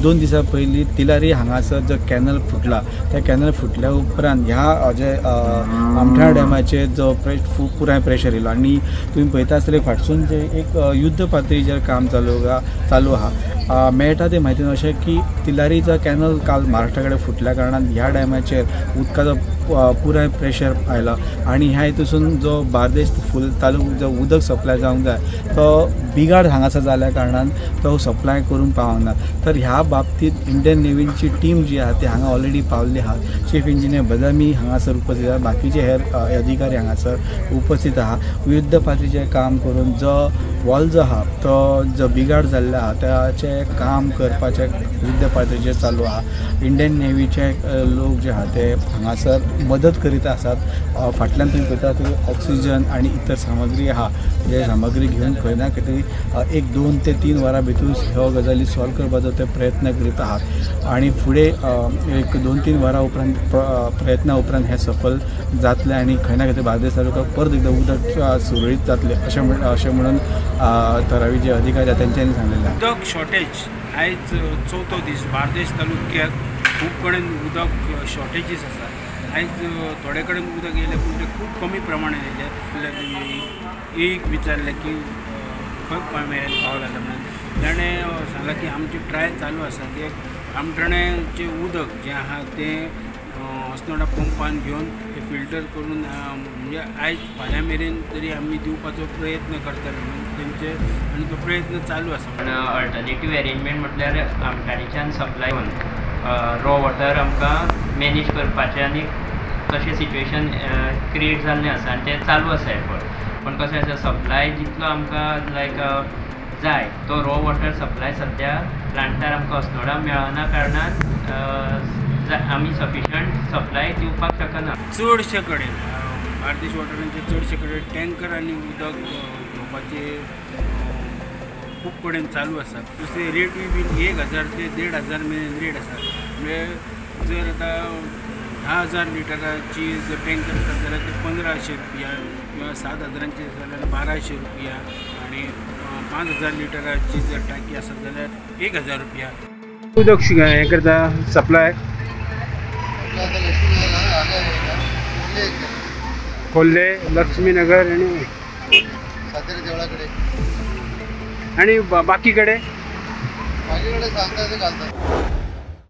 1-2 दिसां पयलीं तिलारी हांगासर जो कॅनल फुटला त्या कॅनल फुटल्या उपरांत ह्या जे आमठाणा डॅमाचेर जो पुराय प्रेशर येयलो आनी तुमी पळयता आसतले फाटसून जे एक युद्ध पातळीचेर काम चालू आहा. मेळटा ते म्हायतीन अशें की तिलारीचो कॅनल काल महाराष्ट्रा कडेन फुटल्या कारणान ह्या डॅमाचेर उदकाचो पुराय प्रेशर आयला आनी ह्या हितूसून जो बार्देश फूल तालुक जो उदक सप्लाय जावंक जाय तो बिगाड हांगासर जाल्या कारणान तो सप्लाय करूंक पावना. तर ह्या बाबतींत इंडियन नेव्हीची टीम जी आहा ती हांगा ऑलरेडी पावल्ली आहा. चीफ इंजिनियर बदामी हांगासर उपस्थित आहा, बाकीचे हेर अधिकारी हांगासर उपस्थित आहा. युद्ध पातळीचें काम करून जो वॉल जो आहा तो जो बिगाड जाल्लो आहा ताचें काम करपाचें युद्ध पातळीचेर चालू आहा. इंडियन नेव्हीचे लोक जे आहा ते हांगासर मदत करीत आसात. फाटल्यान तुमी पळयता ती ऑक्सिजन आनी इतर सामग्री आहा, जे सामग्री घेवन खंय ना खंय तरी 1-2 ते 3 वरां भितर ह्यो गजाली सॉल्व करपाचो ते प्रयत्न करीत आहात आनी फुडें 1-2-3 वरां उपरांत प्रयत्ना उपरांत हें सफल जातलें आनी खंय ना खंय तरी बार्देस तालुक्याक परत एकदां उदक सुरळीत जातलें अशें म्हणून थळावी जे अधिकारी आहा तेंच्यांनी सांगलेलें. उदक शॉर्टेज आयज चवथो दीस बार्देस तालुक्याक खूब कडेन उदक शॉर्टेजीस आसा. आयज थोडे कडेन उदक येयलें पूण तें खूब कमी प्रमाणान येयलें. एक विचारलें की खंय मेरेन पावला जाता म्हणून ताणें सांगलां की आमची ट्रायल चालू आसा की आमठाण्याचें उदक जें आहा तें अस्नोडा पंपान घेवन तें फिल्टर करून म्हणजे आयज फाल्यां मेरेन तरी आमी दिवपाचो प्रयत्न करतले म्हणून तेंचे आनी तो प्रयत्न चालू आसा. पण अल्टरनेटीव एरेंजमेंट म्हटल्यार आमठाणीच्यान सप्लाय रॉ वॉटर आमकां मॅनेज करपाचें आनी तशें सिच्युएशन क्रिएट जाल्लें आसा आनी तें चालू आसा एफर्ट. पूण कशें आसा सप्लाय जितलो आमकां लायक जाय तो रॉ वॉटर सप्लाय सद्या प्लांटार आमकां अस्नोडा मेळना कारणान आमी सफिशंट सप्लाय दिवपाक शकना. चडशे कडेन बार्देश वॉटरांचे चडशे कडेन टँकर आनी उदक घेवपाचे खूब कडेन चालू आसा. दुसरे रेटूय बीन 1000 ते 1500 मेरेन रेट आसा. म्हणजे जर आतां 10,000 लिटराची जर टँकर आसा जाल्यार ते 1500 रुपया किंवा 7,000 जाल्यार 1200 रुपया आनी 5,000 लिटराची जर टाकी आसत जाल्यार 1,000 रुपया. उदक हें करता सप्लाय खोर्ले, लक्ष्मीनगर आनी आनी बाकी कडेन बाकी कडेन सांगता ते घालतात.